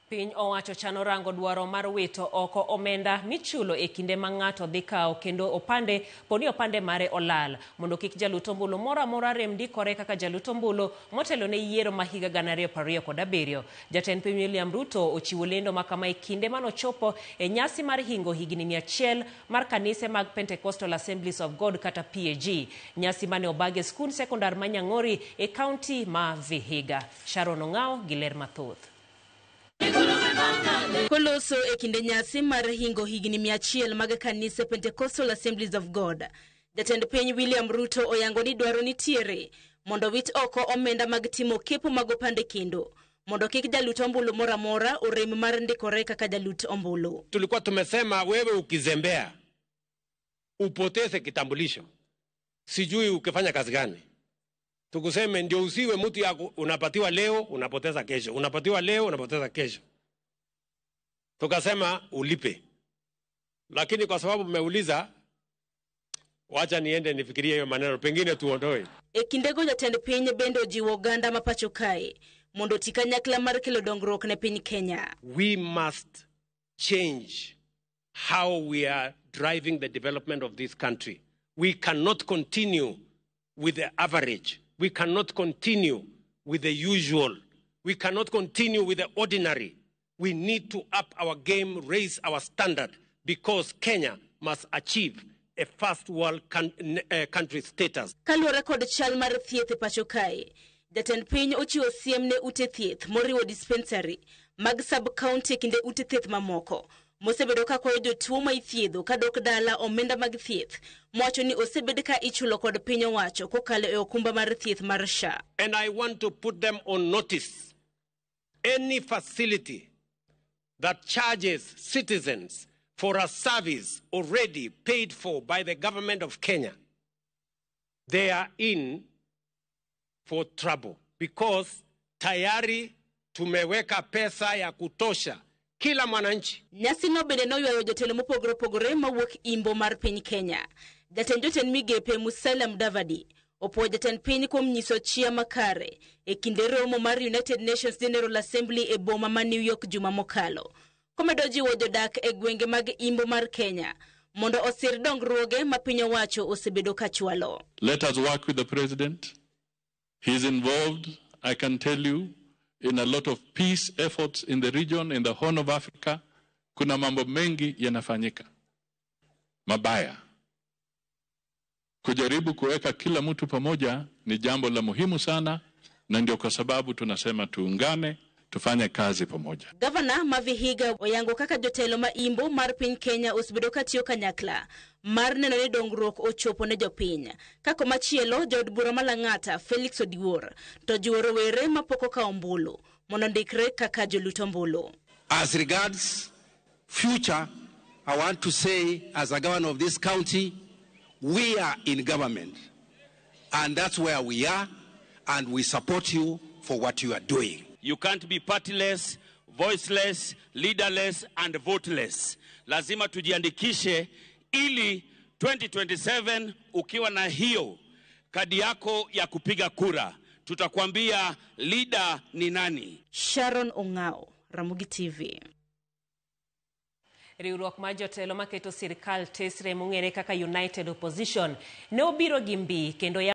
Piny owacho chano rango dwaro mar wito oko omenda michulo e kinde ma ng'ato dhi kawo kendo opande poni opande mare olal mondo kik jalut ombulu moro amora rem ndikore kaka jalut ombulu motelo ne yiero ma higa 2027. Jatend piny William Ruto ochiwo lendo ma kama e kinde manochopo e nyasi mar hingo higni 100 mar kanise mag Pentecostal Assemblies of God kata PAG. Nyasi mane obag e skund sekondar ma Nyang'ori e kaunti ma Vihiga. Sharon Ong'ao gi ler mathoth. Koloso e kinde nyasi mar hingo higni 100 mag kanise Pentecostal Assemblies of God, jatend piny William Ruto oyango ni dwaro nitiere mondo wit oko omenda mag timo kepo mag opande kendo mondo kik jalut ombulu moro amora orem mar ndikore kaka jalut ombulu. Tulikuwa tumesema wewe ukizembea upoteze kitambulisho, sijui ukifanya kazi gani, tukuseme ndio usiwe mtu ya unapatiwa leo unapoteza kesho, unapatiwa leo unapoteza kesho. Tukasema ulipe, lakini kwa sababu mmeuliza, wacha niende nifikirie hiyo maneno, pengine tuondoe. E kindego jatend piny bende ojiwo oganda ma pacho kae mondo oti kanyakla mar kelo dongruok ne piny Kenya. We must change how we are driving the development of this country. We cannot continue with the average. We cannot continue with the usual. We cannot continue with the ordinary. We need to up our game, raise our standard, because Kenya must achieve a first world country status. Kaluwore kod chal mar thieth e pacho kae, jatend piny ochiwo siem ne ute thieth moriwo dispensary mag sub county kinde ute thieth mamoko mosebedo ka kwayo jotuo ma ithiedho kadok dala omenda mag thieth mowacho ni osebed ka ichulo kod piny owacho kokalo e okumba mar thieth mar SHA. And I want to put them on notice. Any facility that charges citizens for a service already paid for by the government of Kenya, they are in for trouble, because tayari tumeweka pesa ya kutosha kila mwananchi. Nyasi no bende noywayo jotelo mopogore opogore mawuok imbo mar piny Kenya. Jatend jotend migepe Musalia Mudavadi opuoyo jatend piny kuom nyiso chia makare e kinde romo mar United Nations General Assembly e boma ma New York juma mokalo. Komedo jiwo jodak e gwenge mag imbo mar Kenya mondo osir dongruoge ma piny owacho osebedo ka chwalo. Let us work with the president. He's involved, I can tell you, in a lot of peace efforts in the region, in the Horn of Africa. Kuna mambo mengi yanafanyika mabaya. Kujaribu kuweka kila mtu pamoja ni jambo la muhimu sana, na ndio kwa sababu tunasema tuungane, tufanye kazi pamoja. Gavana ma Vihiga oyango kaka jotelo ma imbo mar piny Kenya osebedo ka tiyo kanyakla mar neno ni dongruok ochopo ne jopiny. Kako machielo, jaod bura ma Lang'ata Felix Odiwuor to jiwo rowere mapok okawo ombulu mondo ondikre kaka jolut ombulu. As regards future, I want to say as a governor of this county, we are in government, and that's where we are, and we support you for what you are doing. You can't be partyless, voiceless, leaderless and voteless. Lazima tujiandikishe ili 2027 ukiwa na hiyo kadi yako ya kupiga kura, tutakwambia leader ni nani. Sharon Ong'ao, Ramogi TV. Riwruok mar jotelo maketo sirikal tesre mong'ere kaka United Opposition ne obiro gi mbi kendo